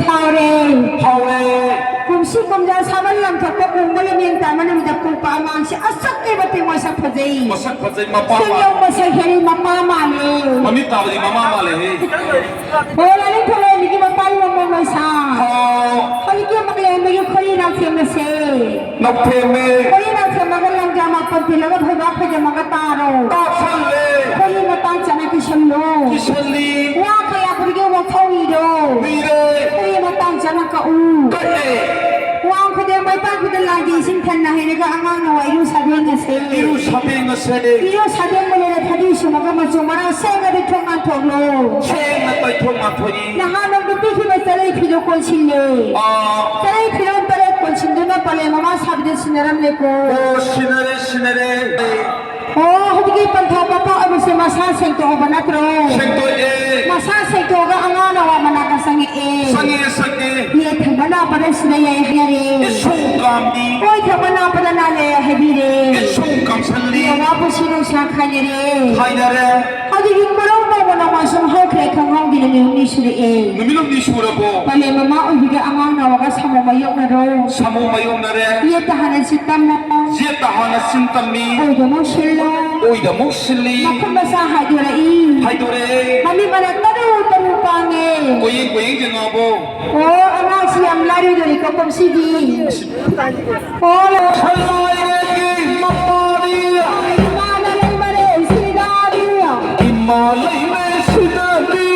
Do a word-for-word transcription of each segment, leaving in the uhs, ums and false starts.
ꯐꯥꯎꯔꯦ꯫ ꯐꯥꯎꯔꯦ꯫ ꯀꯨꯝꯁꯤ ꯀꯨꯝꯖꯥ ꯁꯥꯕꯜ ꯂꯪꯊꯣꯛꯄ ꯀꯨꯡꯕ ꯂꯝꯌꯦꯟ ꯇꯥꯟꯕ ꯅꯨꯃꯤꯠꯇ ꯄꯣꯛꯄ ꯑꯉꯥꯡꯁꯦ ꯑꯁꯨꯛꯀꯤ ꯃꯇꯤꯛ ꯃꯁꯛ ꯐꯖꯩ꯫ ꯃꯁꯛ ꯐꯖꯩ, ꯃꯄꯥ ꯁꯦꯝꯂꯧ ꯃꯥꯜꯂꯦ꯫ ꯃꯁꯛ ꯍꯦꯜꯂꯤ, ꯃꯄꯥ ꯃꯥꯜꯂꯦ꯫ ꯃꯃꯤꯠ ꯇꯥꯕꯗꯤ ꯃꯃꯥ ꯃꯥꯜꯂꯦꯍꯦ꯫ ꯍꯣ, ꯂꯥꯏꯅꯤꯡꯊꯧ ꯂꯥꯏꯔꯦꯝꯕꯤꯒꯤ ꯃꯄꯥ ꯏꯃꯣꯝ ꯃꯣꯝ ꯃꯩꯁꯥ꯫ ꯍꯥꯎ꯫ ꯍꯧꯖꯤꯛꯀꯤ ꯃꯥꯂꯦꯝꯗꯒꯤ ꯈꯣꯏꯔꯤ ꯅꯥꯎꯊꯦꯝꯕꯁꯦ꯫ ꯅꯥꯎꯊꯦꯝꯃꯦ꯫ ꯈꯣꯏꯔꯤ ꯅꯥꯎꯊꯦꯝꯃꯒ ꯂꯪꯖꯥ ꯃꯥꯄꯟ ꯄꯤꯜꯂꯒ ꯐꯩꯕꯥꯛ ꯐꯩꯖꯝꯃꯒ ꯇꯥꯔꯣ꯫ ꯇꯥꯁꯜꯂꯦ꯫ ꯈꯣꯏꯔꯤ ꯃꯇꯥꯡ ꯆꯥꯅ ꯀꯤꯁꯜꯂꯣ꯫ ꯀꯤꯁꯜꯂꯤ꯫ ꯋꯥ ꯀꯌꯥ ꯈꯨꯗꯤꯡꯒꯤ ꯋꯥꯐꯧ ꯏꯔꯣ꯫ ꯏꯔꯦ꯫ ꯈꯣꯏꯔꯤ ꯃꯇꯥꯡ ꯆꯥꯅ ꯀꯛꯎ꯫ ꯀꯛꯑꯦ꯫ ꯋꯥ ꯈꯨꯗꯤꯡ ꯃꯩꯄꯥꯛ ꯈꯨꯗꯤꯡ ꯂꯥꯡꯒꯤ ꯏꯁꯤꯡ ꯊꯟꯅ ꯍꯩꯔꯒ ꯑꯉꯥꯡꯅ ꯋꯥ ꯏꯔꯨ ꯁꯥꯗꯦꯡꯉꯁꯦ꯫ ꯏꯔꯨ ꯁꯥꯗꯦꯡꯉꯁꯦ꯫ ꯏꯔꯨ ꯁꯥꯗꯦꯡꯕ ꯂꯣꯏꯔꯦ ꯐꯗꯤ ꯁꯨꯝꯃꯒ ꯃꯆꯨ ꯃꯔꯥꯡ ꯁꯦꯡꯅ ꯇꯩꯊꯣꯛ ꯅꯥꯟꯊꯣꯛꯂꯣ꯫ ꯁꯦꯡꯅ ꯇꯩꯊꯣꯛ ꯅꯥꯟꯊꯣꯛꯏ꯫ ꯅꯍꯥꯟ ꯅꯪꯕꯨ ꯄꯤꯈꯤꯕ ꯆꯔꯩ ꯐꯤꯗꯨ ꯀꯣꯟꯁꯤꯜꯂꯦ꯫ ꯑꯥ꯫ ꯆꯔꯩ ꯐꯤꯔꯣꯜ ꯇꯔꯦꯠ ꯀꯣꯟꯁꯤꯟꯗꯨꯅ ꯄꯂꯦꯝ ꯃꯃꯥ ꯁꯥꯕꯤꯗ ꯁꯤꯟꯅꯔꯝꯂꯦꯀꯣ꯫ ꯑꯣ, ꯁꯤꯟꯅꯔꯦ, ꯁꯤꯟꯅꯔꯦ꯫ ꯑꯣ, ꯍꯧꯖꯤꯛꯀꯤ ꯄꯟꯊꯧ ꯃꯄꯥ ꯑꯣꯏꯕꯁꯦ ꯃꯁꯥ ꯁꯦꯡꯇꯣꯛꯑꯕ ꯅꯠꯇ꯭ꯔꯣ? ꯁꯦꯡꯇꯣꯛꯑꯦ꯫ ꯃꯁꯥ ꯁꯦꯡꯇꯣꯛꯑꯒ ꯑꯉꯥꯡꯅ ꯋꯥ ꯃꯅꯥꯛꯇ ꯆꯪꯉꯛꯑꯦ꯫ ꯆꯪꯉꯛꯑꯦ, ꯆꯪꯉꯛꯑꯦ꯫ ꯌꯦꯠ ꯊꯪꯕ ꯅꯥꯄꯗ ꯁꯤꯗ ꯌꯥꯏ ꯍꯥꯏꯔꯦ꯫ ꯏꯁꯧ ꯀꯥꯝꯃꯤ꯫ ꯑꯣꯏ ꯊꯪꯕ ꯅꯥꯄꯗ ꯅꯥ ꯂꯩ ꯍꯥꯏꯕꯤꯔꯦ꯫ ꯏꯁꯧ ꯀꯥꯝꯁꯜꯂꯤ꯫ ꯌꯦ ꯋꯥ ꯄꯨꯟꯁꯤ ꯅꯨꯡꯁꯥ ꯈꯥꯏꯅꯔꯦ꯫ ꯈꯥꯏꯅꯔꯦ꯫ ꯑꯗꯨꯒꯤ ꯀꯣꯔꯧ ꯅꯣꯡꯃ ꯅꯣꯡꯃ ꯁꯨꯝ ꯍꯧꯈ꯭ꯔꯦ, ꯈꯪꯍꯧꯗꯦ ꯅꯨꯃꯤꯠ ꯍꯨꯝꯅꯤ ꯁꯨꯔꯛꯑꯦ꯫ ꯅꯨꯃꯤꯠ ꯍꯨꯝꯅꯤ ꯁꯨꯔꯕꯣ? ꯄꯂꯦꯝ ꯃꯃꯥ ꯑꯣꯏꯕꯤꯒ ꯑꯉꯥꯡ ꯅꯥꯎꯒ ꯁꯥꯃꯨ ꯃꯥꯌꯣꯛꯅꯔꯣ꯫ ꯁꯥꯃꯨ ꯃꯥꯌꯣꯛꯅꯔꯦ꯫ ꯌꯦꯠꯇ ꯍꯥꯟꯅ ꯆꯤꯠ ꯇꯝꯃꯣ꯫ ꯌꯦꯠꯇ ꯍꯥꯟꯅ ꯆꯤꯟ ꯇꯝꯃꯤ꯫ ꯑꯣꯏꯗ ꯑꯃꯨꯛ ꯁꯤꯜꯂꯣ꯫ ꯑꯣꯏꯗ ꯑꯃꯨꯛ ꯁꯤꯜꯂꯤ꯫ ꯃꯈꯨꯠ ꯃꯁꯥ ꯍꯥꯏꯗꯣꯔꯛꯏ꯫ ꯍꯥꯏꯗꯣꯔꯛꯑꯦ꯫ ꯃꯃꯤꯠ ꯃꯅꯥ ꯇꯔꯨ ꯇꯔꯨ ꯄꯥꯡꯉꯦ꯫ ꯀꯣꯌꯦꯡ ꯀꯣꯌꯦꯡ ꯌꯦꯡꯉꯛꯑꯕꯣ? ꯑꯣ, ꯑꯉꯥꯡꯁꯤ ꯌꯥꯝ ꯂꯥꯏꯔꯣꯏꯗꯣꯔꯤꯀꯣ ꯀꯨꯝꯁꯤꯗꯤ꯫ ꯍꯣꯏ꯫ ꯈꯜꯂꯥꯏꯔꯦꯒꯤ ꯃꯄꯥꯔꯤ꯫ ꯏꯃꯥꯅ ꯂꯩꯃꯔꯦꯟ ꯁꯤꯗꯥꯔꯤ꯫ ꯏꯃꯥ ꯂꯩꯃꯔꯦꯟ ꯁꯤꯗꯥꯔꯤ꯫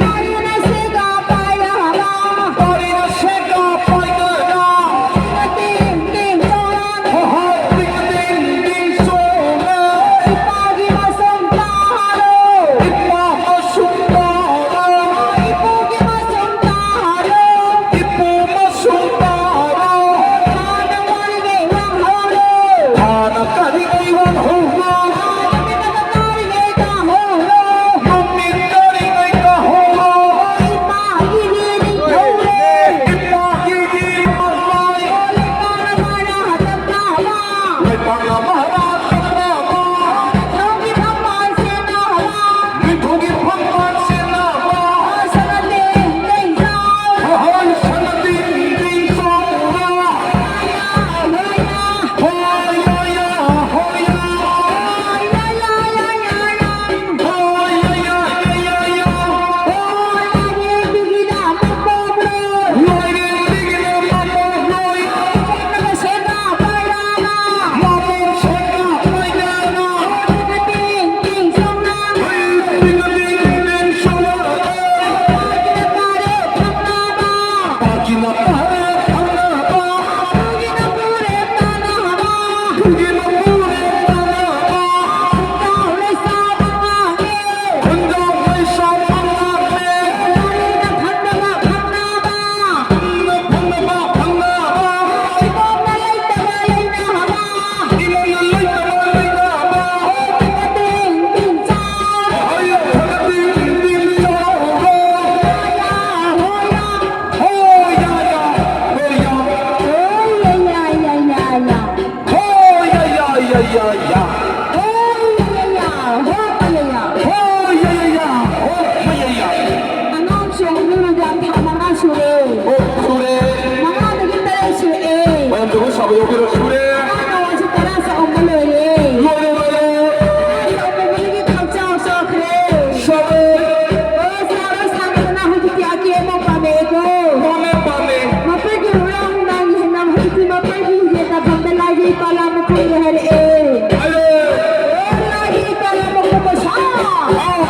ꯄꯥꯔꯤꯅ ꯁꯦꯒꯥ ꯄꯥꯏꯔꯒ꯫ ꯄꯥꯔꯤꯅ ꯁꯦꯒꯥ ꯄꯥꯏꯔꯒ꯫ ꯇꯤꯡ ꯇꯤꯡ ꯆꯣꯡꯂꯒ꯫ ꯍꯣ ꯍꯣ ꯇꯤꯡ ꯇꯤꯡ ꯇꯤꯡ ꯆꯣꯡꯂꯒ꯫ ꯏꯄꯥꯒꯤ ꯃꯁꯨꯝ ꯇꯥꯔꯣ꯫ ꯏꯄꯥ ꯃꯁꯨꯝ ꯇꯥꯔꯣ꯫ ꯏꯄꯨꯒꯤ ꯃꯁꯨꯝ ꯇꯥꯔꯣ꯫ ꯏꯄꯨ ꯃꯁꯨꯝ ꯇꯥꯔꯣ꯫ ꯍꯥꯟꯅ ꯀꯔꯤꯉꯩ ꯋꯥꯡꯍꯧꯔꯣ꯫ ꯍꯥꯟꯅ ꯀꯔꯤꯉꯩ ꯋꯥꯡꯍꯧꯔꯣ꯫ ꯍꯥꯟꯅ ꯃꯤꯠꯅꯒ ꯀꯔꯤꯉꯩ ꯇꯥꯍꯧꯔꯣ꯫ ꯁꯨꯔꯦ꯫ ꯃꯉꯥꯗꯒꯤ ꯇꯔꯦꯠ ꯁꯨꯔꯛꯑꯦ꯫ ꯃꯌꯥꯝ ꯖꯒꯣꯏ ꯁꯥꯕ ꯌꯥꯎꯕꯤꯔꯣ꯫ ꯁꯨꯔꯦ꯫ ꯑꯉꯥꯡ ꯑꯣꯏꯔꯁꯨ ꯇꯔꯥ ꯆꯥꯛꯎꯝꯕ ꯂꯣꯏꯔꯦ꯫ ꯂꯣꯏꯔꯦ, ꯂꯣꯏꯔꯦ꯫ ꯇꯔꯥ ꯆꯥꯛꯎꯝꯕꯗꯒꯤ ꯈꯪꯆꯥꯎ ꯆꯥꯎꯈ꯭ꯔꯦ꯫ ꯁꯥꯔꯦ꯫ ꯑꯣ, ꯁꯥꯔꯣ, ꯁꯥꯔꯣ, ꯁꯥꯔꯣ, ꯍꯧꯖꯤꯛꯇꯤ ꯑꯀꯦ ꯑꯃꯧ ꯄꯥꯝꯃꯛꯑꯦꯀꯣ꯫ ꯄꯥꯝꯃꯦ, ꯄꯥꯝꯃꯦ꯫ ꯃꯄꯥꯒꯤ ꯍꯨꯔꯥ ꯍꯨꯝꯅꯥꯒꯤ ꯍꯦꯟꯅ ꯍꯧꯖꯤꯛꯇꯤ ꯃꯄꯥꯒꯤ ꯍꯦꯟꯅ ꯐꯝꯗ ꯂꯥꯏꯒꯤ ꯄꯥꯂꯥ ꯃꯈꯣꯡ ꯍꯥꯏꯔꯛꯑꯦ꯫ ꯍꯥꯏꯔꯛꯑꯦ꯫ ꯑꯣ, ꯂꯥꯏꯒꯤ ꯄꯥꯂꯥ ꯃꯈꯣꯡ ꯃꯁꯥ꯫ ꯑꯥ꯫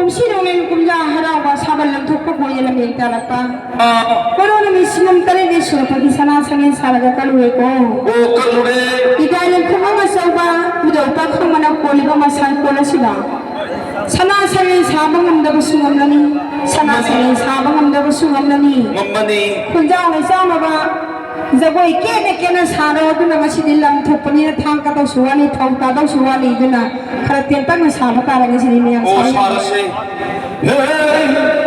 ꯀꯨꯝꯁꯤ ꯅꯣꯡꯃꯩ ꯀꯨꯝꯖꯥ ꯍꯔꯥꯎꯕ ꯁꯥꯕꯜ ꯂꯪꯊꯣꯛꯄ ꯀꯣꯏꯅ ꯂꯝꯖꯦꯟ ꯇꯥꯔꯛꯄ꯫ ꯀꯣꯔꯣꯅ ꯅꯨꯃꯤꯠ ꯁꯤꯅꯝ ꯇꯔꯦꯠꯅꯤ ꯁꯨꯔꯛꯄꯒꯤ ꯁꯅꯥ ꯁꯔꯦꯡ ꯁꯥꯔꯒ ꯀꯜꯂꯨꯔꯦꯀꯣ꯫ ꯑꯣ, ꯀꯜꯂꯨꯔꯦ꯫ ꯏꯀꯥꯏ ꯂꯨꯈꯨꯝ ꯑꯃ ꯑꯆꯧꯕ ꯃꯨꯗꯧ ꯄꯥꯈꯪꯕꯅ ꯀꯣꯜꯂꯤꯕ ꯃꯁꯥ ꯀꯣꯜ ꯑꯁꯤꯗ ꯁꯅꯥ ꯁꯔꯦꯡ ꯁꯥꯕ ꯉꯝꯗꯕꯁꯨ ꯉꯝꯂꯅꯤ꯫ ꯁꯅꯥ ꯁꯔꯦꯡ ꯁꯥꯕ ꯉꯝꯗꯕꯁꯨ ꯉꯝꯂꯅꯤ꯫ ꯉꯝꯃꯅꯤ꯫ ꯈꯨꯟꯖꯥꯎꯅ ꯆꯥꯎꯅꯕ ꯖꯒꯣꯏ ꯀꯦꯅ ꯀꯦꯅ ꯁꯥꯔꯣ꯫ ꯑꯗꯨꯅ ꯉꯁꯤꯗꯤ ꯂꯝ ꯊꯣꯛꯄꯅꯤꯅ ꯊꯥꯡ ꯀꯗꯧꯁꯨ ꯋꯥꯠꯂꯤ, ꯊꯧ ꯇꯥꯗꯧꯁꯨ ꯋꯥꯠꯂꯤ꯫ ꯑꯗꯨꯅ ꯈꯔ ꯇꯦꯟꯇꯛꯅ ꯁꯥꯕ ꯇꯥꯔꯦ ꯉꯁꯤꯗꯤ ꯃꯌꯥꯝ ꯑꯣ, ꯁꯥꯕ ꯁꯥꯔꯁꯦ꯫ ꯍꯦ!